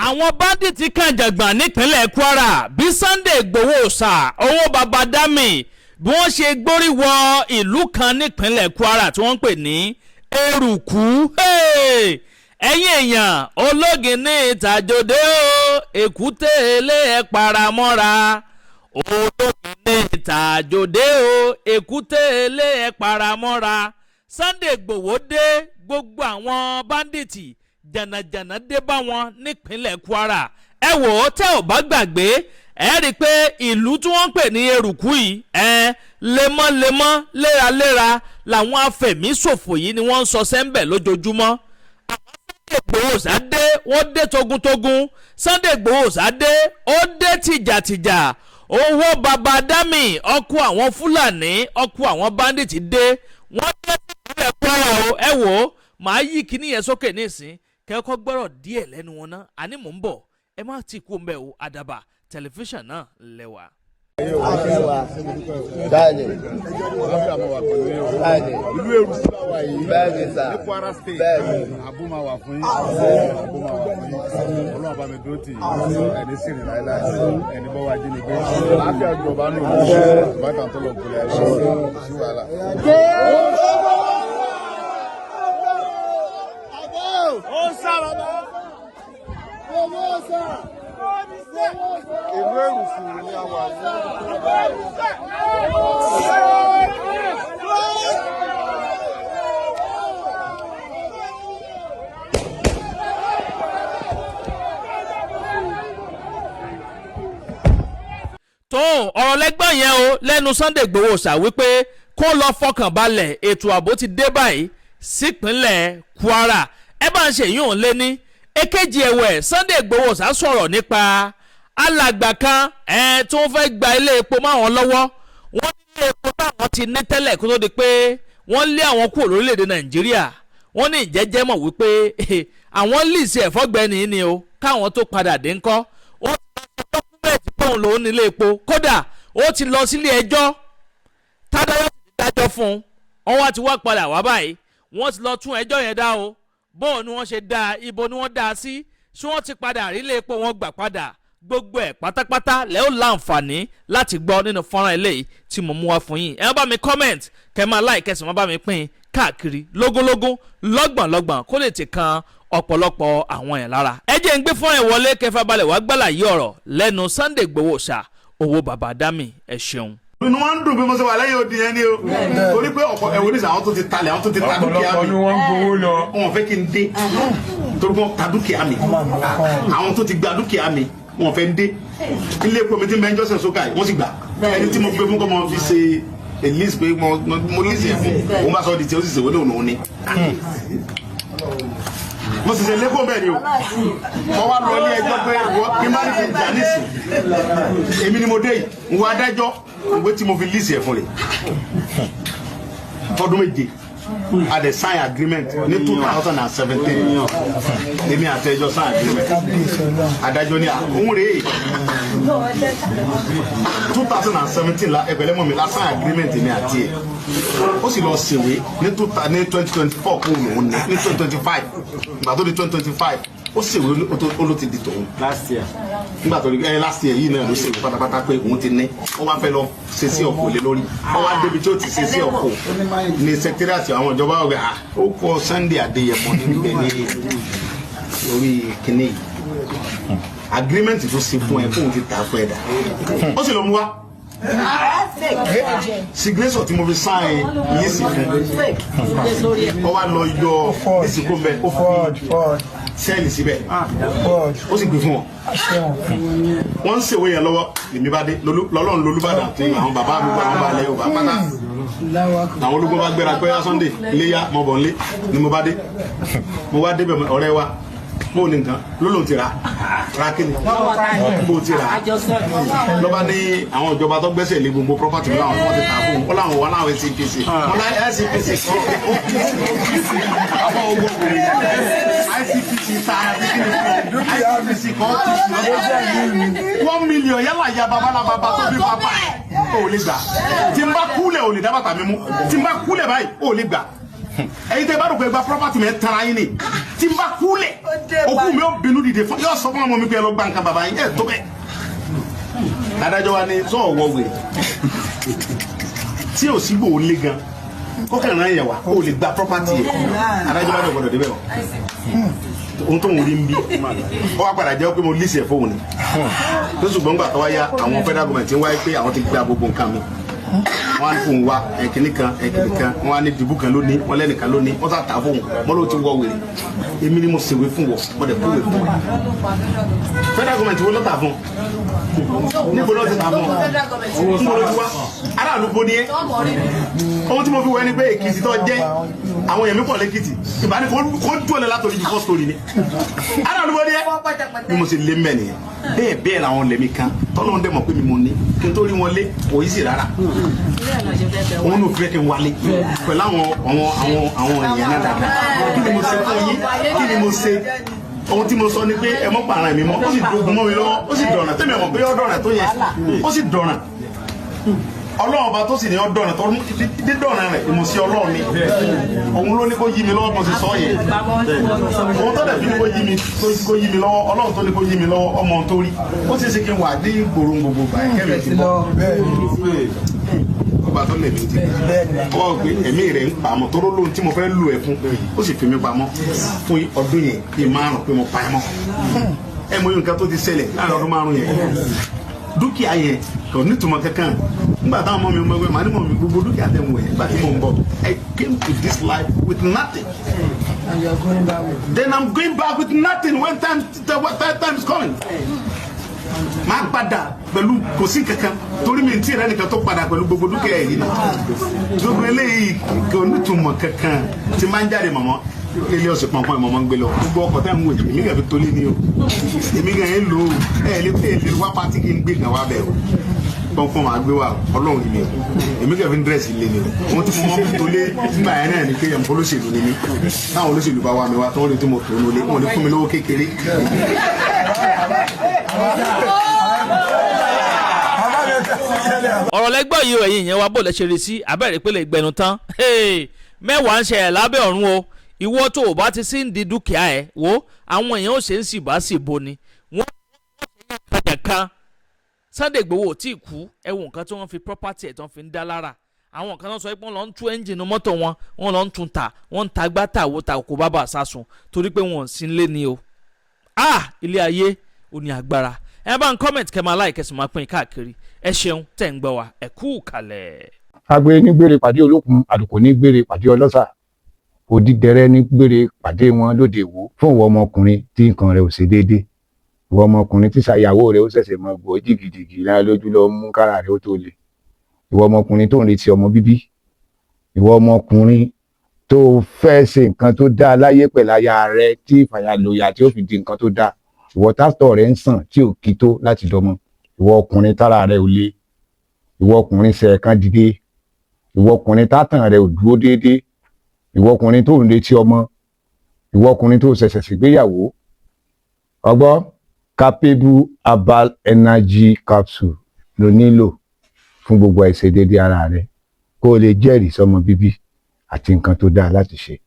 Àwọn bandit kan jàngbọ̀n nípínlẹ̀ Kwara. Bí Sunday Igboho ṣà, owó baba dami, bí wọ́n ṣe gbórí wọ ìlú kan nípínlẹ̀ Kwara tí wọ́n ń pè ní Eruku. Ẹ̀yin èèyàn, ológin ní ìtàjọdé o, èkúté ilé ẹ̀ paramọ́ra. Ológin ní ìtàjọdé o, èkúté ilé ẹ̀ paramọ́ra. Sunday Igboho dé, gbogbo àwọn bandit jànàjànà dé bá wọn nípínlẹ̀ Kwara. Ẹ wò ó, tẹ́ ò bá gbàgbé, ẹ rí i pé ìlú tí wọ́n ń pè ní Eruku yìí, ẹ lemọ́lemọ́, léraléra làwọn afẹ̀míṣòfò yìí ni wọ́n ń sọ sẹ́ńbẹ̀ lójoojúmọ́. Sunday Igboho ṣá dé, wọ́n dé togun-togun. Sunday Igboho ṣá dé, ó dé tìjàtìjà. Owó baba dami, ọkọ àwọn Fúlàní, ọkọ àwọn bandit dé, wọ́n dé ìpínlẹ̀ Kwara o. Ẹ wò ó, màá yí kíní yẹn sókè nísìn, kẹ́kọ̀ọ́ gbọ́rọ̀ díẹ̀ lẹ́nu wọn ná. Àní mò ń bọ̀, ẹ má ti kú mbẹ́ o. Àdàbà Tẹlifíṣàn náà lẹ́wà. Bẹ́ẹ̀ni. Bẹ́ẹ̀ni. Ìlú Eruku la wà yìí. Bẹ́ẹ̀ni sà. Ní Kwara State. Bẹ́ẹ̀ni. Àbú máa wà fún yín, àbú máa wà fún yín. Ọlọ́run bá mi dúró tì yín, ẹni sì rìn láéláé, ẹni bọ́ wá jí ni gbé àlàáfíà jọba nù bákan tó lọ kúlẹ̀ ẹ̀ sí wàhálà. Ìlú Eruku ni a wà ní. Tó ọ̀rọ̀ lẹ́gbọ̀n yẹn o lẹ́nu Sunday Igboho ṣà wípé kó lọ fọkàn balẹ̀, ètò ààbò ti dé báyìí sípínlẹ̀ Kwara. Ẹ bá ń ṣe yíò lé ní èkejì. Ẹ̀wẹ̀, Sunday Igboho ṣà sọ̀rọ̀ nípa alàgbà kan ẹ̀ tó ń fẹ́ gba ilé epo máwọn lọ́wọ́. Wọ́n ní ilé epo táwọn ti ní tẹ́lẹ̀ kó tó di pé wọ́n lé àwọn kúrò lórílẹ̀‐èdè Nàìjíríà. Wọ́n ní ìjẹ́jẹ́ mọ̀ wípé àwọn lease ẹ̀ fọ́gbẹ́ni ni o, káwọn tó padà dé ńkọ́, ó ti lọ sí document pòun lòún nílé epo. Kódà ó ti lọ sílé ẹjọ́, tádájọ́ sì ti dájọ́ fún un. Wọ́n wá ti wá padà wá báyìí, wọ́n ti lọ tún ẹjọ́ yẹn dá o. Bóun ni wọ́n ṣe dá, ibo ni wọ́n dá a sí, ṣé wọ́n ti padà rí ilé epo wọn gbà padà? Gbogbo ẹ̀ pátápátá lẹ́ ó láǹfààní láti gbọ́ nínú fọ́nrán eléyìí tí mo mú wá fún yín. Ẹ bá mi comment, kẹ́ máa like, kẹ́ sì máa bá mi pín káàkiri lógúnlógún, lọ́gbọ̀nlọ́gbọ̀n, kó lè ti kan ọ̀pọ̀lọpọ̀ àwọn yẹn lára. Ẹ jẹ́ ń gbé fọ́nrán ẹ̀ wọlé, kẹfà balẹ̀ wá gbàlàyé ọ̀rọ̀ lẹ́nu Sunday Igboho ṣá, owó bàbá dami. Ẹ ṣeun. Inú wọn ń dùn bí mo ṣe wà lẹ́yìn odi yẹn ni o, torí pé ọ̀pọ̀ ẹ̀wọ̀n ní sàn, àwọn tó ti talẹ̀, àwọn tó ti ta dúkìá Ọ̀pọ̀lọpọ̀ mi ni wọ́n ń gbowó lọ. Wọn fẹ́ kí n dé torí wọn ta dúkìá mi. Àwọn tó ti gba dúkìá mi, wọn fẹ́ ń dé. Ilé epo mi ti ń bẹ ń jọ́sẹ̀ sókà yìí, wọ́n sì gbà. Ẹni tí mo gbé fún kọ́ mo fi ṣe a lease pé mo lease yẹn fún òun, bá sọ di tí ó sì ṣèwé lóun òun ni. Mo sì ṣe lẹ́kọ̀ọ́ bẹ́ẹ̀ ni o. Mo wá lọ ilé ẹjọ́ pé wọ́n kí n bá ní kí n jà nísìn, èmi ni mo dé yìí. N wo adájọ́, ìwé tí mo fi lease ẹ̀ fún rẹ̀ fọdún 7, a dẹ̀ sign agreement ní 2017. Èmi àti ẹjọ́ sign agreement. Adájọ́ ní òun rèé, 2017 la ẹgbẹ̀lẹ́mọ̀ mi la sign agreement èmi àti ẹ̀. Ó sì lọ ṣèwé ní 2024 kó òun ní 2025. Ìgbà tó di 2025, ó ṣèwé, ó ló ti di tòun. Last year. Nígbà tó di ẹ last year yìí náà ló ṣèwé pátápátá pé òun ti ní. Ó wá fẹ́ lọ ṣe sí ọkọ̀ lé lórí. Ó wá débi tí ó ti ṣe sí ọkọ̀ ní secretariat àwọn ìjọba ọ̀gá, ó kọ Sunday Adéyẹmọ níbẹ̀ ní orí kínní yìí. Agreement tó ṣe fún ẹ fóun ti tà fún ẹ dà? Ó sì lọ mú wá signature tí mo fi sign yìí sí fún. Ó wá lọ yọ ìsìnkú mbẹ, ó fi sẹ́ẹ̀lì síbẹ̀, ó sì gbé fún wọn. Wọ́n ń ṣèwé yẹn lọ́wọ́, lèmi bá dé. Lọ́lọ́run lolúbàdàn àti àwọn bàbá mi, gba àwọn balẹ̀ Yorùbá pátá, àwọn ológun bá gbéra pé Sunday iléyà mọ̀ bọ̀ nlé ni. Mo bá dé, mo wá débẹ̀, ọ̀rẹ́ wa, bó ní nǹkan lólóhùn ti rà ra kí ni bó ti rà. Lọ́ba ní àwọn ìjọba tó gbẹ́sẹ̀ lé gbogbo property mi láwọn tó ti tà fún un, ó láwọn wà láwọn SCPC, wọn láwọn SCPC kọ́ àwọn ogun ICPC ta àti kí ni fún ICPC kọ́ ti ṣe 1 million. Yálà ya babalábaba tó bí bàbá ẹ̀ ò lè gbà. Tí n bá kúlẹ̀, ò lè dá bàtà mi mú. Tí n bá kúlẹ̀ báyìí, ò lè gbà. Ẹ̀yin tẹ́ bá rò pé gba property mi, ẹ tara yín ni. Tí n bá kúlẹ̀, òkú mi ó bínú dìde fún yóò sọ fún ọmọ mi pé ẹ lọ gba nǹkan bàbá yín. Ẹ tó bẹ́ẹ̀. Adájọ́ wa ní sọ̀wọ́ wèrè tí ò sí gbòó lé gan kọ́kẹ́ ràn yẹn wá, ó lè gba property yẹn. Adájọ́ bá dẹ̀ gbọ́dọ̀ débẹ̀ o. Ohun tó ń rí ń bí, ó wá padà jẹ́ pé mo lease ẹ̀ fóun ni tó, ṣùgbọ́n gbà tó wá yá, àwọn federal government ń wáyé pé àwọn ti gba gbogbo nǹkan mi. Wọ́n á ní fóun wá ẹ̀kíní kan, ẹ̀kíní kan, wọ́n á ní dìbò kan lónìí, wọ́n lẹ́nìkan lónìí, wọ́n sá tà fóun. Wọ́n ló ti wọ wèrè. Èmi ni mo ṣèwé fún wọ, mo dẹ̀ kúwèé fún wọn. Federal government wo ló tà fún? Níbo ló ti tà fún? Níbo ló ti wá? Aráàlú bo ni ẹ? Ohun tí mo fi wọ ẹni pé Èkìtì tó jẹ́, àwọn èèyàn mi pọ̀ lẹ́kìtì ìbáni kò dùn ọ́ látòrí ju first story ni. Aráàlú bo ni ẹ? Bí mo ṣe lé mbẹ nìyẹn. Bẹ́ẹ̀ bẹ́ẹ̀ làwọn lẹ́mí kan tọ́lọ́run dẹ̀ mọ̀ pé mi mo ní kí n tó rí wọn lé, kò í sì rárá. Òun ló fẹ́ kí n wálé pẹ̀lú àwọn èèyàn náà dáadáa. Kí ni mo ṣe fún yín? Kí ni mo ṣe? Ohun tí mo sọ ni pé ẹ mọ́ pààrọ̀ mi mọ́. Ó sì dogun mọ́ mi lọ́wọ́, ó sì dọ̀nà tẹ́mi ọmọ pé ó dọ̀nà tó yẹ, ó sì dọ̀nà. Ọlọ́run ọba tó sì ní ó dọ̀nà tó dídọ̀nà rẹ̀, ìmọ̀sí Ọlọ́run ni. Òun ló ní kó yí mi lọ́wọ́, mo sì sọ yẹn. Òun tó dẹ̀ fi ní kó yí mi, kó yí mi lọ́wọ́. Ọlọ́run tó ní kó yí mi lọ́wọ́, ọmọ tó rí ó sì ṣe kí n wà ní ìgboro gbogbo gbà kẹ́mi ti bọ́. Ọba tó lẹ̀mí ti ọ pé ẹ̀mí rẹ̀ ń pamọ́ tó lóhun tí mo fẹ́ lò ẹ̀ fún, ó sì fi mí pamọ́ fún ọdún yẹn bíi 5 pé mo pa ẹ́ mọ́. Ẹ mọ nǹkan tó ti ṣẹlẹ̀ láàrin ọdún 5 yẹn. Dúkìá yẹn kò nítumọ̀ kankan. Nígbà táwọn ọmọ mi mọ ẹgbẹ́ màá ní mọ̀ mi, gbogbo dúkìá tẹ̀ ń wẹ̀ nígbà tí mò ń bọ̀, I came to this life with nothing. And you are going back with Then I'm going back with nothing when time is coming. Máa padà pẹ̀lú kò sí kankan, torí mi tí ìrẹ́ nìkan tó padà pẹ̀lú gbogbo dúkìá yìí ni. Gbogbo eléyìí kò nítumọ̀ kankan. Tí máa ń jáde mọ̀mọ́ ilé ọ̀sẹ̀ pọ̀npọ̀n ìmọ̀mọ́ ń gbé lọ. Gbogbo ọkọ̀ tẹ́ ń wò yìí, èmi kàn fi tolé ni o. Èmi kàn ń lò ó. Ẹ lè pè é wá party kí n gbé kan wá bẹ̀ o. Pọ̀npọ̀n máa gbé wa. Ọlọ́run mi o, èmi kàn fi ń dress ilé ni o. Wọ́n ti mọ́ fi tolé nígbà yẹn náà ni pé ẹ̀mọ́ olóṣèlú ni mí. Táwọn olóṣèlú bá wá mi wá, tó ń rí tí mo tó nulẹ̀, wọn ò ní fún mi lówó kékeré. Bàbá mi ò tẹ́lẹ̀. Ọ̀rọ̀ lẹ́gbọ́n yìí o. Ẹ̀yin ìyẹn wa, bó lẹ ṣe rí sí abẹ́rẹ́ pélé ìgbẹ́nu tán? Mẹ́wàá ń ṣẹlẹ̀ lábẹ́ ọ̀run o. Ìwọ tó o bá ti sí ń di dúkìá ẹ̀ wo, àwọn èèyàn ó ṣe ń sì bá sì bo ni wọ́n ṣe kan. Sunday Igboho ò tí ì kú. Ẹ wo nǹkan tí wọ́n fi property ẹ̀ tí wọ́n fi ń dá lára. Àwọn kan náà sọ pé wọ́n lọ ń tú ẹ́ńjìnì mọ́tò wọn, wọ́n lọ ń tún ta, wọ́n ń ta gbá tàwo ta kó bá bà sásùn torí pé wọ́n ò sí nílé ni o. Ah, ilé ayé ò ní agbára. Ẹ bá ń comment, kẹ́ máa like, kẹ́ sì máa pín káàkiri. Ẹ ṣeun tẹ̀ ń gbọ́ wa, ẹ kú kalẹ̀. Agbe ní gbére pàdé olókun, àlùkò ní gbére pàdé ọlọ́sà, òdìdẹrẹ́ ní gbére pàdé wọn lóde Ìwó. Fún ìwọ ọmọkùnrin tí nǹkan rẹ̀ ò ṣe déédé, ìwọ ọmọkùnrin tí ṣàyàwó rẹ̀ ó ṣẹ̀ṣẹ̀ mọ gbọ́ jìgìjìgì lára lójú lọ mú kára rẹ̀ ó tó le, ìwọ ọmọkùnrin tó ń retí ọmọ bíbí, ìwọ ọmọkùnrin tó fẹ́ ṣe nǹkan tó dáa láyé pẹ̀lú aya rẹ̀ tí ìfàyàlòyà tí ó fi di nǹkan tó dáa, ìwọ tásítọ̀ rẹ̀ ń sàn tí ò kí tó láti dọmọ, ìwọ ọkùnrin tára rẹ̀ ò le, ìwọ ọkùnrin ṣẹ̀ẹ̀kan dìde, ìwọ ọkùnrin tátàn rẹ̀ ò dúró déédéé, ìwọ ọkùnrin tó ń retí ọmọ, ìwọ ọkùnrin tó ṣẹ̀ṣẹ̀ ṣègbéyàwó, ọgbọ́ Capable Herbal Energy Capsule ló nílò fún gbogbo àìṣedéédé ara rẹ, kó o lè jẹ́rìí sọmọ bíbí àti nǹkan tó dáa láti ṣe.